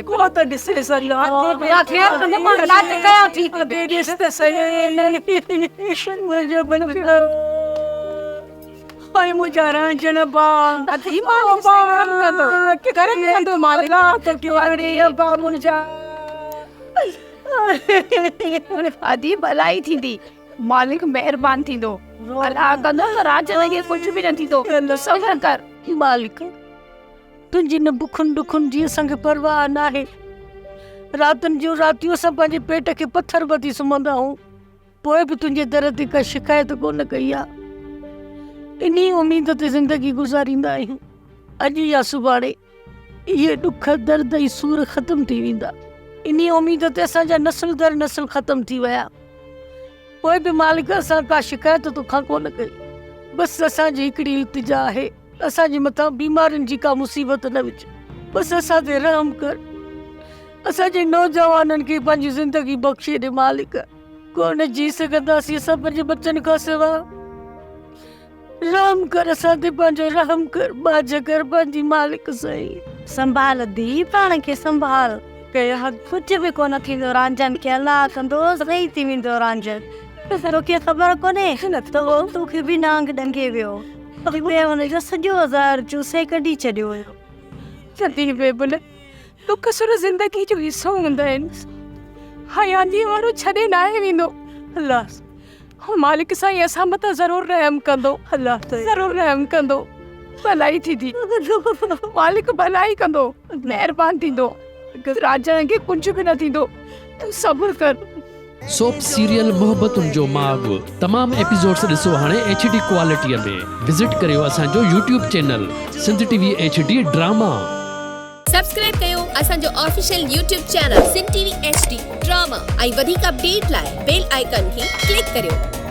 ڪو ته ڏسيس الله. ادي ڏس ته سهي منهنجو ٻچڙو. اي منهنجا رانجهڻ ابا. ادي مالڪ سائين ڪرم ڪندو. ڪرم ڪندو مالڪ. الله توکي وڙي ابا منهنجا. ادي ڀلائي ٿيندي. مالڪ مهربان ٿيندو. الله ڪندو ته رانجهڻ کي ڪجهه به نه ٿيندو. صبر ڪر. مالڪ تنهنجي ان بکن ڏکن جي اسان کي پرواهه ناهي. راتن جون راتيون اسان پنهنجي پيٽ کي پٿر ٻڌي سمهندا آهيون. پوء به تنهنجي در تي ڪا شڪايت ڪونه ڪئي آ. انهيء اميد تي زندگي گذاريندا آهيون. اڄ يا سڀاڻي اهي ڏک، درد ۽ سور ختم ٿي ويندا. انهيء اميد تي اسان جا نسل در نسل ختم ٿي ويا. پوء به مالڪ اسان ڪا شڪايت توکان ڪونه ڪئي. بس اسان جي هڪڙي التجا آهي. اسان جي مٿان بيمارين جي ڪا مصيبت نه وجهه. بس اسان تي رحم ڪر. اسان جي نوجوانن کي پنهنجي زندگي بخشي ڏي مالڪ. ڪونه جي سگهنداسين اسان پنهنجي ٻچن کان سوا. رحم ڪر اسان تي پنهنجو رحم ڪر ٻاجهه ڪر پنهنجي مالڪ سائين. سنڀال ڌيء پاڻ کي سنڀال. ڪجهه به ڪونه ٿيندو رانجهن کي الله ڪندو صحيح ٿي ويندو رانجهن. توکي خبر ڪونهي ته هو توکي به نانگ ڏنگي ويو. ٻئي هن جو سڄو زهر چوسي ڪڍي ڇڏيو هيو. ڌيء بيبل ڏک سر زندگي جو حصو هوندا آهن. حياتيء وارو ڇڏي ناهي ويندو. الله مالڪ سائين اسان مٿان ضرور رحم ڪندو. الله ضرور رحم ڪندو. ڀلائي ٿيندي. مالڪ ڀلائي ڪندو. مهربان ٿيندو. راجا کي ڪجهه به نه ٿيندو. تون صبر ڪر. سوپ سيريل محبتن جو ماڳ تمام ايپيسوڊس ڏسو هاڻي ايڇ ڊي ڪوالٽي ۾ وزٽ ڪريو اسان جو YouTube channel Sindh T V H D drama. Subscribe ڪيو اسان جو official YouTube channel Sindh T V H D drama ۽ وڌيڪ اپڊيٽ لاء بيل آئيڪان کي ڪلڪ ڪريو.